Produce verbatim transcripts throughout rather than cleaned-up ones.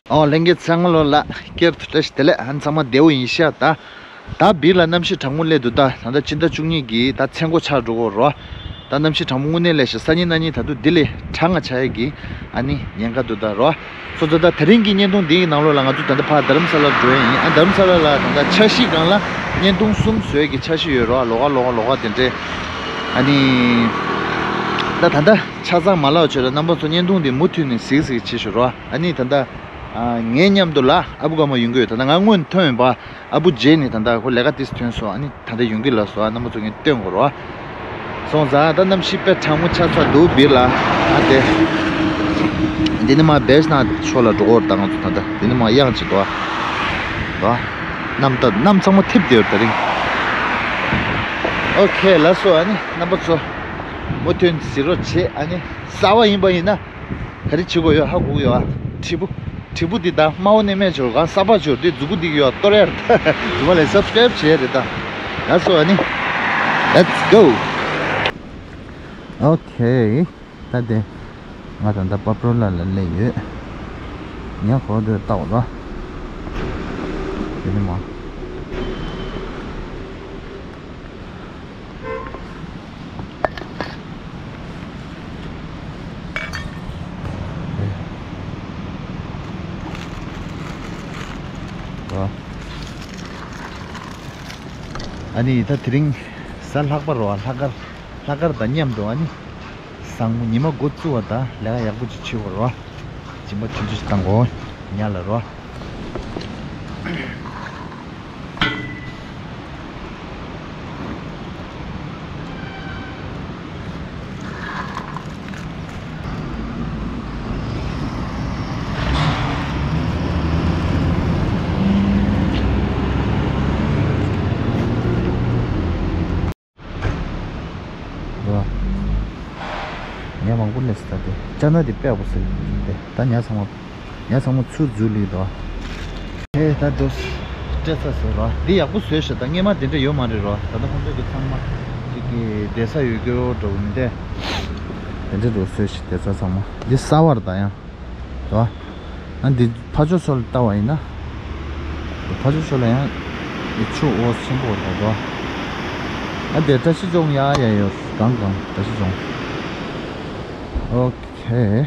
ཨོ་ལྷན་རྒྱས་ཚང་མ་ལོ་ལ་སྐྱར་དུ་བཀྲ་ཤིས་བདེ་ལེགས། ཨ་ནི་ཚང་མ་བདེ་པོ་ཡིན་ཤག་ད། ད་བིར་ལ་གནམ་གཤིས་གྲང་མོ་སླེབས་འདུག་ད་ད་ལྟ་སྤྱི་ཟླ་བཅུ་གཉིས་ཀྱི་ད་མཚན་འགོ་ཆགས་འགྲོ་གི་རེད། ད་གནམ་གཤིས་གྲང་མོ་དངོས་གནས་སླེབས་ཤག་སང་ཉིན་གནངས་ཉིན་ད་དུང་ལྡི་ལི་གྲང་ང་ཆགས་ཡས་ཀྱི་ཨ་ནི་ཉེན་ཁ་འདུག་ད་རེད། སོ་སོ་ད་དེ་རིང་གི་བརྙན་ཐུང་འདིའི་ནང་ལོགས་ལ་ང་ཚོ་ད་ལྟ་ཕར་རྡ་རམ་ས་ལར་འགྲོ་ཡས་ཡིན། ཨ་རྡ་རམ་ས་ལ་ལ་ད་ལྟ་འཆར་གཞིའི་སྒང་ལ་བརྙན་ཐུང་གསུམ་བཟོ་ཡས་ཀྱི་འཆར་གཞི་ཡོད་རེད། ལོགས་ཀ་ལོགས་ཀ་ལོགས་ཀ་དེ་འདྲས། ཨ་ནི་ད་ད་ལྟ་ཆ་ཚང་མ་ལབ་བྱས་ན་རྣམ་པ་ཚོ་བརྙན་ཐུང་འདི་མུ་མཐུད་ནས་གཟིགས་གཟིགས་བྱེད་ཤོག་རེད། ཨ་ནི་ད་ལྟ་ངའི་མཉམ་དུ་ལ་ཨ་བུ་ག་མ་ཡོང་གི་ཡོད། ད་ལྟ་ང་སྔོན་ཐོན་ཡིན་པ། ཨ་བུ་རྗེས་ནས་ད་ལྟ་ཁོ་ལས་ཀ་ཏིས་ཐོན་སོང་། ཨ་ནི་ད་ལྟ་ཡོང་གི་ལ་སོང་། ཨ་རྣམ་པ་ཚོ་ངས་སྟོན་དགོས་རེད། སོང་ཙང་ད་གནམ་གཤིས་དཔེ་གྲང་མོ་ཆགས་ཚར་འདུག་བིར་ལ། ཨ་དེ། འདི་ནི་མ་བེས་ན་ཕྱོགས་ལ་འགྲོ་གི་རེད། ད་ང་ཚོ་ད་ལྟ་འདི་ནི་མ་གཡང་ཅིག་འདུག་ཨ། འདུག་ཨ། གནམ་ད་གནམ་ཚང་མ་འཐིབས་བསྡད་ཡོད་དེ་རིང་། ཨོ་ཁེ་ལགས་སོ། ཨ་ནི་རྣམ་པ་ཚོ་མུ་མཐུད་གཟིགས་རོགས་བྱེད། ཨ་ནི་གསར་པ་ཡིན་པ་ཡིན་ན། ག་རེ་བྱེད་དགོས་ཡོད་ཧ་གོ་གི་ཡོད་ཨ། དྲིལ་བུ། དྲིལ་བུ་འདི་དང་དམར་པོ་ནས་མེད་འབྱོར་གང་གསར་པ་འབྱོར་དེ་མཛུ་གུ་འདི་གི་ཡོད་གཏོར་ཡར་ད། མཛུ་གུ་ལ་སབ་སི་ཀ་རེབ་བྱས་རེད་ད། ལགས་སོ་ཨ་ནི། Let's go. Okay. ད་དེ། ང་ད་ལྟ་པ་པྲོ་ལ་ལ་སླེབས་ཡོད། ངས་གོ་དོད་ལྟ་བ་ལ། དེ་ནི་མ། ཨ་ནི་ད་དེ་རིང་གཟའ་ལྷག་པ་རེད་བ། ལྷག་དཀར་ལྷག་དཀར་དང་མཉམ་དུ་ཨ་ནི་བཟང་མོ་ཉི་མ་འགོ་བཙུགས་པ་དང་ལས་ཀ་ཡག་པོ་ཅིག་བྱེད་དགོས་རེད་བ། སྦྱིན་པ་ཆུང་ཆུང་ཞིག་བཏང་དགོས། ཉལ་ལ་རོ། རོ། ཉ་མང་པོ་སླེབས་སོང་། ད་དེ་ཅ་ན་དེ་དཔེ་ཡག་པོ་ཟེར་གྱི་འདུག་དེ་ད་ཉ་ཚང་མ་ཉ་ཚང་མ་ཚུར་འཛུལ་ལེ་འདུག་ཨེ་ད་དོ་སྤྲད་ཚར་ཟེར་རོ། འདི་ཡག་པོ་བཟོས་ཤག་ད་སྔས་མ་དེ་འདྲ་ཡོད་མ་རེད་རོ། ད་ལྟ་ཁོང་ཚོ་གི་ཚང་མ་ཅིག་གི་བསྡད་ས་ཡོད་རྒྱུ་འགྲོ་གི་མི་འདུག་དེ་འདྲ་འགྲོ་བཟོས་ཤག་བསྡད་ས་ཚང་མ། འདི་གསར་པ་རེད་ད་ཡང་། རོ། ཨ་འདི་ཕ་ཇོ་ཚོ་ལ་ལྟ་བ་ཡིན་ན། ཕ་ཇོ་ཚོ་ལ་ཡང་ཆུ་འོ་ཆེན་པོ་རེད་དོ། ཨ་འདི་བཀྲ་ཤིས་ལྗོངས་ཡ་ཡ་ཡོད་གང་གང་བཀྲ་ཤིས་ལྗོངས། ཨོ་ཁེ།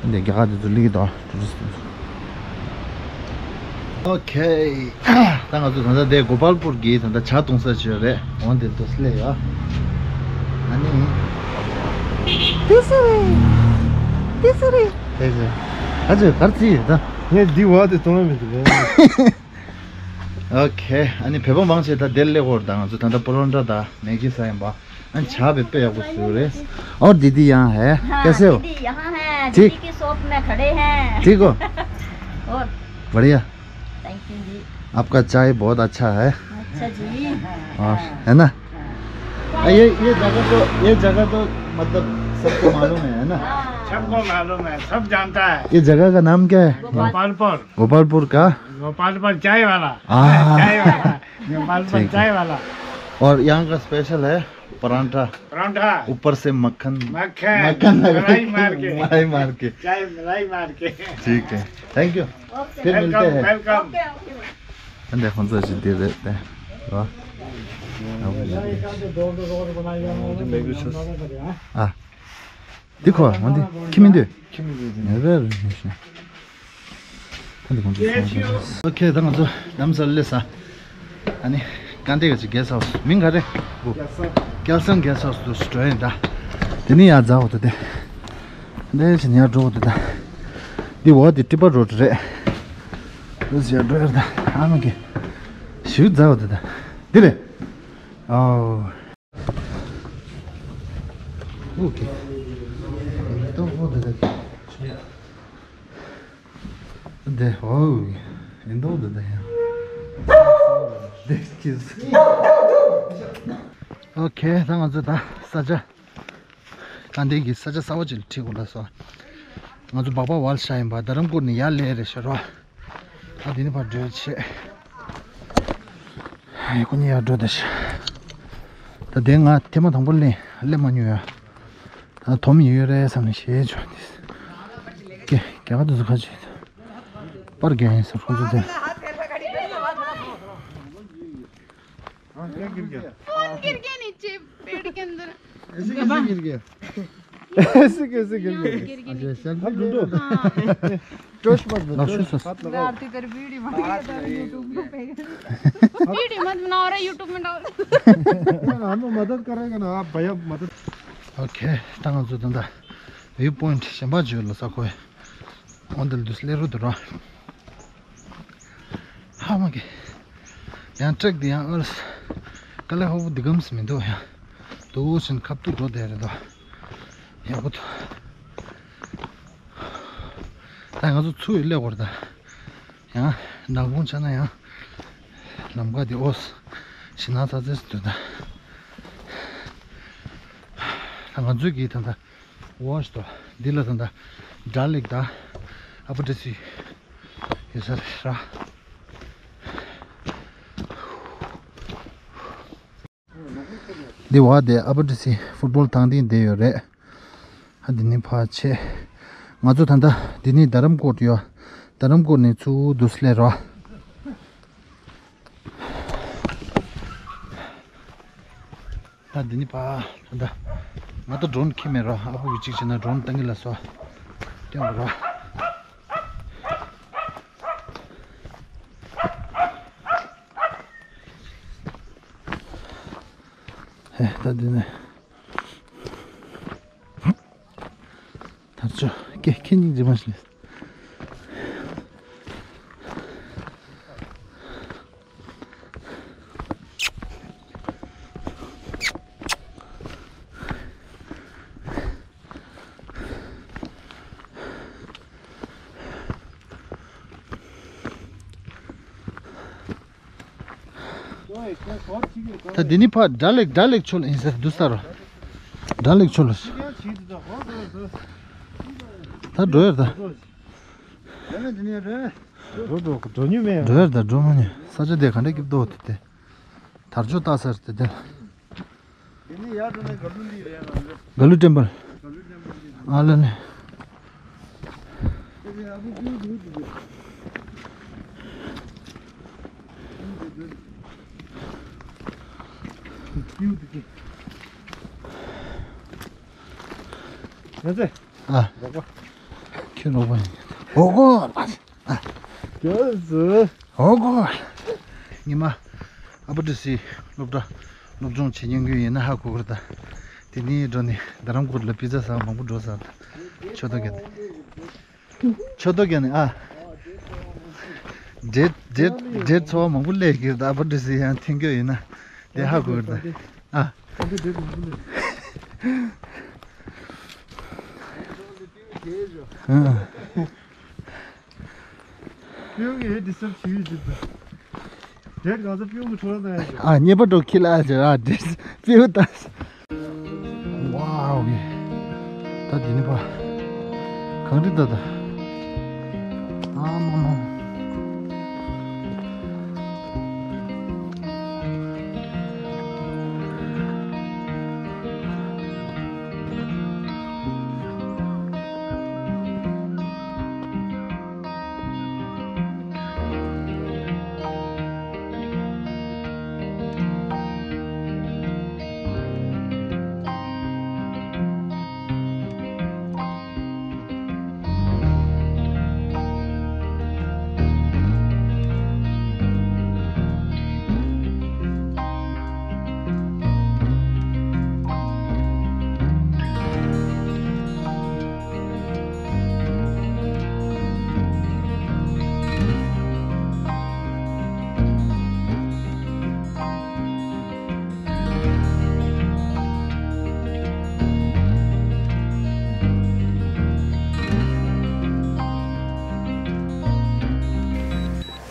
ཨ་འདི་རྒྱ་གར་དེ་ཚོ་སླེབས་ཀྱི་འདུག་ཊུ་རི་སི་ཊི་དེ་ཚོ། ཨོ་ཁེ། ད་ང་ཚོ་ད་ལྟ་དེ་གོ་པལ་པུར་གྱི་ད་ལྟ་ཇ་བཏུང་ས་ཅིག་རེད། འོ་འདིར་དུ་སླེབས་ཡོད། ཨ་ནི། དེ་སུ་རེད། དེ་སུ་རེད། དེ་སུ། ཨ་ཅེ་གར་ཙི་ཡོད་ད། ངས་འདི་བ་དེ་གཏོང་ཡ་མི་འདུག་གས། ཨོ་ཁེ། ཨ་ནི་བོད་པ་མང་ཆེ་ད་དེར་སླེབས་ཡོད་རེད། ད་ང་ཚོ་ད་ལྟ་པོ་རོན་ཊ་དང་མེག་གི་ཟ་ཡིན་པ། ཨ་ཇ་བས་དཔེ་ཡག་པོ་བཟོས་རེད། और दीदी यहाँ है। हाँ, कैसे हो? दीदी यहाँ है। ठीक। दीदी की शॉप में खड़े हैं। ठीक हो? और बढ़िया। थैंक यू जी। आपका चाय बहुत अच्छा है। अच्छा जी। और, है ना? हाँ। ये, ये जगह तो, ये जगह तो मतलब सबको मालूम है, है ना? हाँ। सबको मालूम है, सब जानता है। ये जगह का नाम क्या है? गोपालपुर। गोपालपुर का? गोपालपुर चाय वाला। हाँ। चाय वाला। गोपालपुर ठीक है। चाय वाला। और यहाँ का स्पेशल है परांठा। परांठा। ऊपर से मक्खन। मक्खन। मक्खन लगा मलाई के, मार के। मलाई मार के। चाय मलाई मार के। ठीक है। Thank you. फिर मिलते हैं। Welcome, welcome. ཨ་འདི་ཁོང་ཚོ་ཅིག་འདི་རེད་དེ། རོ། ཨ། འདི་ཁོ་འོན་ཏེ་ཁྱི་མི་འདུག་ཁྱི་མི་འདུག་ངེས་པར་རེད་ཤག་ཨ་འདི་ཁོང་ཚོ་སོང་ཙང་། ཨོ་ཁེ། ད་ང་ཚོ་རྡ་རམ་ས་ལ་སླེབས་ས། ཨ་ནི་སྐར་འདི་ག་ཅིག་གེ་སི་ཧའུ་སི་མིང་ག་རེ། སྐལ་བཟང་གེ་སི་ཧའུ་སི་དུ་འགྲོ་ཡིན་ད། དེ་ནི་ཡར་འཛེགས་འོ་དེ་དེ། འདི་ཕྱིན་ཡར་འགྲོ་འོ་དེ་ད། འདི་འོ་དེ་ཊི་པ་རོ་ཌི་རེད། འདི་ཕྱིན་ཡར་འགྲོ་ཡར་ད། ཨ་མ་གི། ཞིག་འཛེགས་འོ་དེ་ད། འདི་རེད། ཨོ། ཨོ་ཁེ། ཏོག་ཧོ་དེ་ད། འདི་ཧོ། ཨིན་དོ་འདི་ད་ཡང་། འདི་ཀིས། ཨོ་ཁེ། ད་ང་ཚོ་ད་ས་ཆ། སྐར་འདི་གི་ས་ཆ་གསར་པ་ཅིག་ལ་ཁྲིད་དགོས་ལ་སོ། ང་ཚོ་སྦག་སྦག་བལ་ཤ་ཡིན་པ། རྡ་རམ་ཀུར་ནས་ཡར་སླེབས་རེད་ཤག་རོ། ཨ་འདི་ནི་ཕར་འགྲོ་ཆེ། ཨ་ཡ་ཁོ་གཉིས་ཡར་འགྲོ་ད་ཤག་ད་དེ་ང་ཐེངས་མ་དང་པོ་སླེབས་སླེབས་མ་མྱོང་ཡ། ད་དོམ་ཡོད་རེད་བསམ་ནས་ཞེད་བྱུང་། དེ་སྐད་རྒྱ་གར་དུ་ཁ་ཆེ། པར་རྒྱག་ཡིན་ཟེར་ཁོང་ཚོ་དེ། फोन गिर गया नीचे पेड़ के अंदर। ऐसे कैसे गिर गया? ऐसे कैसे गिर गया? गिर गया नीचे। अच्छा, selfie ले रहे हो? हाँ। टोस्ट मत बनो, लक्ष्य टोस्ट से। मत लगाओ। आरती तेरी वीडियो बन गई तो YouTube पे। वीडियो मत बनाओ रे, YouTube में डाल। ना, ना, हम मदद करेंगे ना, आप भैया मदद। Okay, ད་ང་ཚོ་ད་ལྟ་view point གཞན་པ་ཅིག་ལ་ས་ཁོ་འོན་ཏེ་འདུག་སླེབས་རོགས་འདུག་ར། ཧ་མ་གི། ཡང་ཊེག་འདི་ཡང་ཨོལ། དཀའ་ལས་ཁག་པོ་འདི་གམ་སི་མི་འདུག་ཡ། དུ་ཞིན་ཁབ་ཏུ་འགྲོ་བསྡད་རེད་དོ། ཡག་པོ་འདུག་ད་ང་ཚོ་ཚུར་སླེབས་དགོས་རེད་ད། ཡང་ནག་ཁུང་ཆགས་ན་ཡང་ལམ་ཁ་འདི་ཨོས། ཞིན་ན་ཚ་ཚེ་སི་འདུག་ད། ད་ང་ཚོས་གི་ད་ད། ཝོ་ཤི་དོ། འདི་ལ་ད་ལྟ་ཌལ་ལེག་དང་ཨ་པར་ཊི་སི་ཡོད་ས་རེད་ར། འདི་བ་དེ་ཨ་པར་ཊི་སི་ཕུཊ་བོལ་ཐང་སྟེང་བསྡད་ཡོད་རེད། ཨ་འདི་ནི་ཕ་ཆེ། ང་ཚོ་ད་ལྟ་འདི་ནི་རྡ་རམ་ཀོར་ཡོད། རྡ་རམ་ཀོར་ནས་ཚུར་འདུག་སླེབས་ར། ད་འདི་ནི་ཕ། ད་ང་ད་ཌོ་རོན་ཁྱེར་མེད་རོ། ཨ་ཕོ་གི་གཅིག་བྱས་ན་ཌོ་རོན་བཏང་གི་ལ་སོ། སྟོན་དགོས་རོ། ཧེ་ད་འདི་ནི། ད་ཆོ་ཀེ་ཁེ་ཉིག་ཇི་མ་ཤི་ལེ། ད་འདི་ནི་ཕ་ཌལ་ལེག་ཌལ་ལེག་ཆོ་ལ་ཡིན་ཟེར་འདུག་ས་རོ། ཌལ་ལེག་ཆོ་ལ། ད་འགྲོ་ཡར་ད། འགྲོ་འགྲོ་འགྲོ་ཉུལ་མེད། འགྲོ་ཡར་ད་འགྲོ་མ་ཉུལ། ས་ཆ་དེ་ག་འདྲ་སྐྱིད་པོ་འདུག་དེ། དར་ལྕོག་བཏགས་ས་རེད་དེ། དེ་ནས་ཡར་འགྲོ་ན་ག་ལུ་འདི་རེད་ང་ཚོ། ག་ལུ་ཊེམ་པལ། ག་ལུ་ཊེམ་པལ་འདི་རེད། ཨ་ལ་ནི། དེ་ནས་ཨ་ཕོ་ཀུན་འདུག་འདུག་ཀིའུ་འདུག་གི། ཡ་ཙེ། ཨ། རོགས་པ། ཁྱོད་རོགས་པ་ཡིན། ཨོ་གོ། ཨ། ཨ། ཀྱོ་ཟུ། ཨོ་གོ། ཉི་མ། ཨ་པར་ཊི་སི་སློབ་གྲྭ་སློབ་སྦྱོང་བྱེད་མཁན་ཀུན་ཡིན་ན་ཧ་གོ་གི་རེད་ད། དེ་ནས་འགྲོ་ནས་རྡ་རམ་ཀོར་ལ་པི་ཛ་ཟ་མང་པོ་འགྲོ་ཟ་ད། ཆོ་ཏོ་གན། ཆོ་ཏོ་གན་ཨ། འབྲས་འབྲས་འབྲས་ཚོ་བ་མང་པོ་སླེབས་ཀྱི་རེད་ད། ཨ་པར་ཊི་སི་ཡང་འཐེན་རྒྱུ་ཡིན་ན་དེ་ཧ་གོ་གི་རེད་ད། ཨ། ཨ། སྤྲེའུ་གིས་ཧེ་ཌི་སི་ཊརབ་བྱེད་ཀྱི་ཡོད་ཅིག་དང་། དེར་གང་ས་སྤྲེའུ་མི་འཕྲོ་བརླག་བཏང་ཡ་ཅིག་ཨ། ཉེས་པ་འགྲོ་ཁྱི་ལ་ཨ་ཅེ་ར་ཌི་སྤྲེའུ་ད། ཝའོ་གི། ད་དེ་ནི་པ། གངས་རི་ད་ད། ཨ་མ་མ།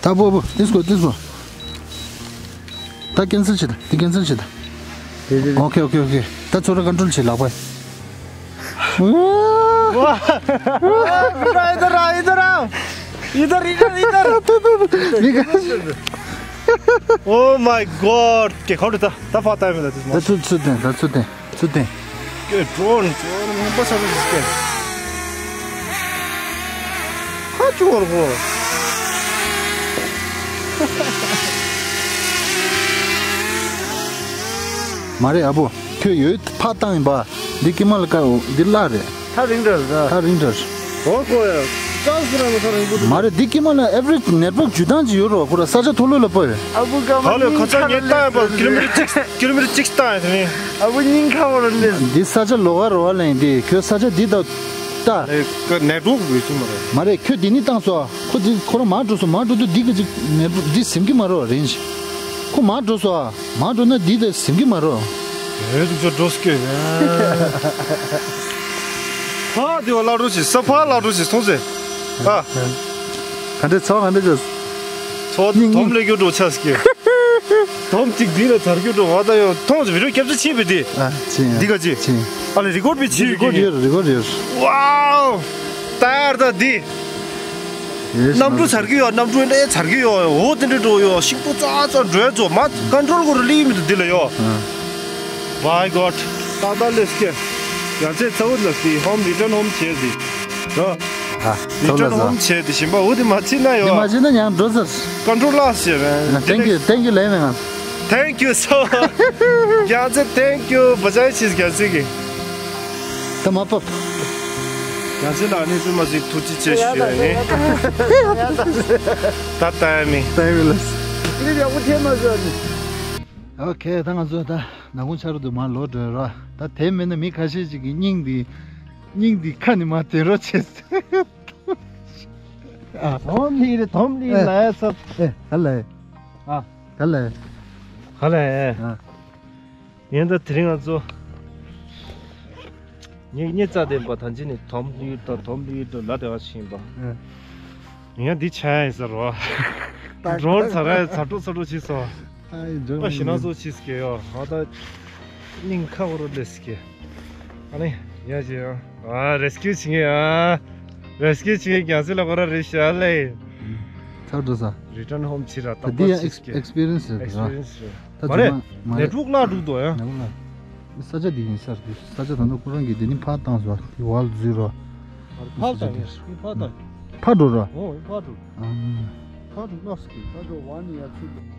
ད་པོ་པོ། ཏིས་གོ་ཏིས་གོ། ད་ཀེན་སལ་བྱེད་ད། འདི་ཀེན་སལ་བྱེད་ད། དེ་དེ་དེ། ཨོ་ཁེ་ཨོ་ཁེ་ཨོ་ཁེ། ད་ཚོ་ར་ཀོན་ཊོལ་བྱེད་ལག་པ། वाह! इधर आ, इधर आ, इधर आ। इधर, इधर, इधर। Oh my God! के खौड त, त फाता में त। ད་ཚུར་ཚུར་ཏེ། ད་ཚུར་ཏེ། ཚུར་ཏེ། के ड्रोन, ड्रोन में बस अब इसके। हाँ, चोर को। མ་རེད་ཨ་བུ། ཁྱོད་ཡོད་ཕར་བཏང་ཡིན་པ། འདི་ཀི་མ་ལ་ཀ་འདི་བརླག་རེད། ཐག་རིང་དྲགས་རེད། ཐག་རིང་དྲགས། འོ་ཀོ་ཡ། ཅག་སུ་ར་མ་ཐག་རིང་པོ་འདུག་མ་རེད། འདི་ཀི་མ་ལ་ཨེ་ཝ་རེཇ་ནེཊ་ཝརཀ་འཇུ་སྟངས་ཅིག་ཡོད་རོ། ཁོ་ར་ས་ཆ་མཐོ་ལོ་ལ་སྤོ་ཡོད། ཨ་བུ་ཀ་མ་ཧ་ལོ་ཁ་ཚ་ངས་བཏང་ཡོད་པ་ཀི་ལོ་མི་ཊར་གཅིག་ཀི་ལོ་མི་ཊར་གཅིག་བཏང་ཡོད་དེ་ནི། ཨ་བུ་སྙིང་ཁ་བོར་ནས། འདི་ས་ཆ་ལོགས་ཀ་རོ་བ་ལེན་དེ་ཁྱོད་ས་ཆ་འདི་ད་ལྟ། ནེཊ་ཝརཀ་ཡོད་ཀི་མ་རེད། མ་རེད། ཁྱོད་འདི་ནི་བཏང་སོ། ཁོ་འདི་ཁོ་རང་མར་འགྲོ་སོང་། མར་འགྲོ་དུས་འདི་གི་ཅིག་ནེཊ་ཝརཀ་འདི་ཟིན་གི་མ་རེད་རིན་ཆེན། ཁོ་མར་འགྲོ་སོང་། མར་འགྲོ་ན་འདི་དེ་ཟིན་གི་མ་རེད། ཨེ་འདུག་ཅོ་འགྲོ་སྐྱོད། ཕ་དེ་བ་བརླག་འགྲོ་ཞིག་ས་ཕ་བརླག་འགྲོ་ཞིག་སོང་ཟེར། ཨ། ག་འདྲ་ཚོ་ག་འདྲ་ཅོ། ཚོ་སྙིང་དོམ་ལས་རྒྱུ་འགྲོ་ཆ་སྐྱེ། དོམ་གཅིག་འདི་ལ་ཚར་རྒྱུ་འགྲོ་བ་ད་ཡོ་མཐོང་ཟེར་བི་ཌིའོ་ཀེབ་ཆར་བྱེད་པའི་དེ། ཨ་ཅི། འདི་ག་ཅི། ཅི། ཨ་ལས་རི་ཀོཌ་བི་ཆི་རི་ཀོཌ་ཡོད་རི་ཀོཌ་ཡོད། ཝའོ། ད་ཡར་ད་འདི། གནམ་གྲུ་ཚར་གི་ཡོད། གནམ་གྲུ་འདྲ་ཚར་གི་ཡོད། འོ་དེ་འདྲ་འགྲོ་ཡོད། ཤིང་པོ་ཙག་ཙག་འགྲོ་ཡ་ཚོ་མ་ཀོན་ཊོལ་གོ་རུ་ལི་མི་འདུག་འདི་ལ་ཡོད། ཨ། My God. ད་ད་ལེས་ཀེ། ཡང་ཚེ་ཚ་བོ་ལ་སི་ཧོམ་རི་ཊརན་ཧོམ་བྱས་ཟིག་ད། ཨ། རི་ཊརན་ཧོམ་བྱས་དེ་བཞིན་པ་འོ་དེ་མ་ཚིག་ན་ཡོད། མ་ཚིག་ན་ཡང་འགྲོ་ཟེར། ཀོན་ཊོལ་ལ་སི་རེད། Thank you, thank you ལེ་མེ་ང་། Thank you so much. ཡང་ཚེ་thank you བ་ཅའི་ཆིས་རྒྱ་ཚིག་གི། ད་མ་པ། ཡང་ཚེ་ལ་ནི་ཚུལ་མ་ཟིག་ཐུགས་རྗེ་ཆེ་ཞུ་ཡ་ཡིན། ད་ལྟ་ཡ་མི། ད་ཡ་མི་ལ། ཨི་རི་ཡག་པོ་ཐེབས་མ་བཟོས་ནི། ཨོ་ཁེ། ད་ང་ཚོ་ད་ནག་ཁུང་ཆ་རུ་དུ་མར་ལོག་འགྲོ་ར། ད་དེ་མིན་ན་མི་ཁ་ཤས་ཅིག་གི་སྙིང་འདི་སྙིང་འདི་ཁ་ནི་མ་དེ་རོ་ཆེ། ཨ། དོམ་ལི་རེད། དོམ་ལི་ལ་ཡ་ཚ། ཨེ་ཧ་ལེ། ཨ། ཧ་ལེ། ཧ་ལེ། ཨ། ཡིན་ད་དེ་རིང་ང་ཚོ་ངེད་ངེད་རྩ་ལྡན་པ་ད་ཅི་ནས་དོམ་ལུས་དང་དོམ་ལུས་དང་ལ་དེ་བ་ཕྱིན་པ། ཡང་འདི་ཆ་ཡིན་ཟེར་རོ། འགྲོ་ཚ་ར་ཚ་འགྲོ་ཚ་འགྲོ་ཕྱིན་སོང་། ཨ་ཞི་ན་སོ་ཕྱིན་སྐྱེ་ཡོ། ཨ་ད་སྙིང་ཁ་བོ་རོ་ལེ་སྐྱེ། ཨ་ནི་ཡ་ཅི་ཡང་། ཨ་རེ་སྐྱུ་བྱེད་ངེས་ཨ། རེ་སྐྱུ་བྱེད་ངེས་རྒྱ་སེ་ལ་གོ་ར་རེ་ཤ་ལེ། ཚར་འགྲོ་ས། རི་ཊརན་ཧོམ་ཕྱིར་ར་ད་འདི་ཡང་ཨེག་སི་པི་རི་ཡན་སི་རེད་ར། ཨེག་སི་པི་རི་ཡན་སི་རེད། ད་མ་རེད། ཇོ་མ་མ་ནེ་རེད། ཊ་ཝརཀ་བརླག་འགྲོ་འདུག་ཡ། ནེ་ཊ་ཝརཀ་བརླག་ས་ཆ་འདི་ཡིན་ས་རེད། ས་ཆ་ད་ནི་ཁོ་རང་གིས་འདི་ནི་ཕར་བཏང་སོང་། འདི་བར་འཛུལ་རོ། ཕར་བཏང་ཡ། འདི་ཕར་བཏང་། ཕར་འགྲོ་རོ། ཨོ་ཕར་འགྲོ། ཨ། ཕར་འགྲོ་ལགས་སོ། ཕར་འགྲོ་བ་ནི་ཡ་ཚུལ།